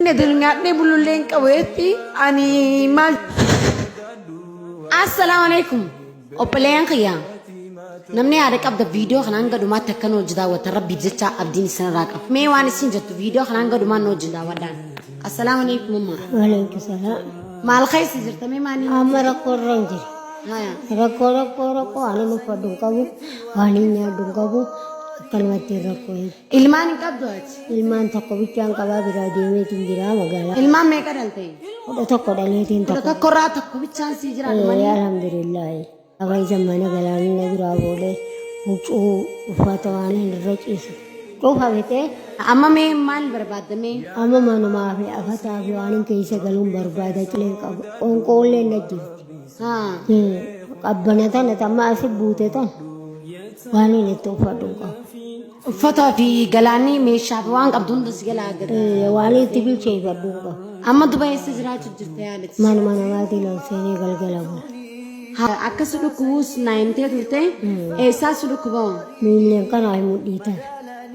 Inni nyaadhee bulullee hin qabu jetti ani maal. Assalaamu alaikum. Obboleeyyan kiyya. Namni yaada qabda viidiyoo kanaan hanga dhumaatti akka nu hojii daawwattan rabbiif jecha abdiin isinirraa qaba. Mee waan isin jettu viidiyoo kanaan hanga dhumaan nu hojii daawwadhaan. Assalaamu alaikum umma. Waalaikum salaam. Maal keessa jirta mee maaliin? Amma rakkoo irra hin jiru. Haya. Rakkoo rakkoo rakkoo waan hin uffadhu hin qabu, waan hin nyaadhu hin qabu, akkanumatti rakkoo hin. Ilmaan hin qabdu ati? Ilmaan tokko bichaan qabaa biraa deemeetiin jira magaalaa. Ilmaan meeqa dhalte? 11 dhaleetiin Kudha tokko. tokko irraa tokko bichaan sii jira Ee, dhumanii. alhamdulillaahi. Akka isa mana galaanii na biraa boolee huccuu uffata waan hin irra ciisu. Cufa fixee Amma mee maal barbaadda mee? Amma manumaa fi afataa fi waan hin keessa galuun barbaada cilee qabu. Qoonqoollee na jirti. Haa. Qabbana tana tamma asi buute tana waan hin itti uffadhu hin qabu. Uffataa fi galaanni meeshaa fi waan qabdu hunda si galaa gad. Waan itti bilcheeffadhu hin qabu. Amma duba eessa jiraachuu jirta yaalati? Manuma namaatiin ol seenee galgala bula. Akka si dhukkubuus naa himtee turte. Eessaa si dhukkuba? Miilleen kanaa fi mudhii tana.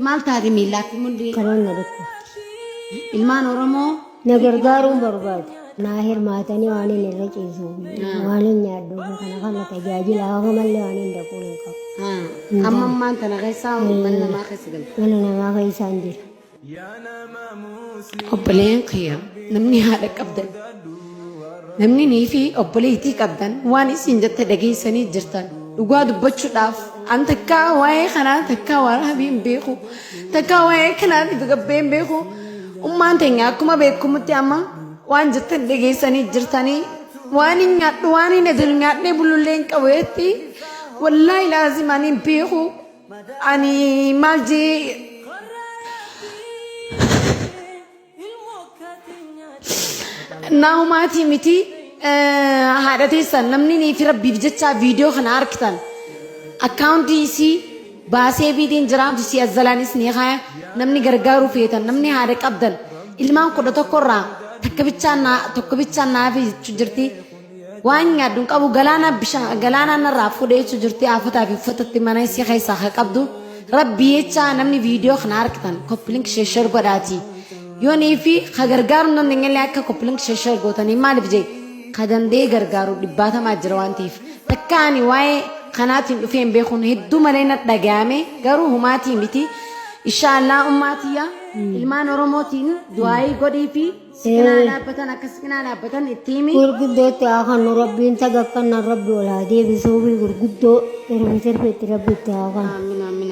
Maal taate miillaa fi mudhii? Kanan na dhukkubdi. Ilmaan Oromoo Na gargaaruun barbaada. Naa hirmaatanii waan hin irra ciisuu fi waan hin nyaadhuu fi kana kana tajaajila hafa malee waan hin dhaquun hin qabu. Amma ammaan tana keessaa mana namaa keessa galte. Mana namaa keessaan jira. Obboleeyyan kiyya namni haadha qabdan namni nii fi obboleettii qabdan waan isin jette dhageessanii jirtan dhugaa dubbachuudhaaf an takkaa waa'ee kanaa takkaa waraabee hin beeku takkaa waa'ee kanaatiif gabbee hin beeku ummaan teenya akkuma beekumutti amma waan jettan dhageessanii jirtanii waan hin nyaadhu waan hin edalu nyaadhee bulullee hin qabu jetti wallaahi laazim ani hin beeku ani maal jee Naahumaatii miti haadha teessan namni nii fi rabbiif jechaa viidiyoo kana arkitan akkaawuntii isii baasee fiitiin jira isii azzalaanis ni kaaya namni gargaaruu feetan namni haadha qabdan ilmaan 11 irraa takka bichaan naa tokko bichaan naafi jechuu jirti waan nyaadhu hin qabu galaana bishaan galaana narraa fuudhee jechuu jirti afataa fi uffatatti mana isii keessaa haa qabdu rabbii jechaa namni viidiyoo kana arkitan koppilink sheeshar godhaati yoonii fi ka gargaaru hin dandeenyellee akka koppilink sheeshar gootanii maaliif jee ka danda'ee gargaaru dhibbaatamaa jira waan ta'eef takka ani waa'ee kanaatiin dhufee hin beekuun hedduu malee na dhaga'ame garuu humaatii miti inshaallah ummaatiyya ilmaan oromootiin du'aayii godhii fi Siqinaa dhaabbatan akka siqinaa dhaabbatan itti himi. Gurguddootti haa kannu rabbiin taga akkannan rabbi ol haa deebisuufi gurguddoo tirfi tirfitti rabbi itti haa kannu. Aamin aamin.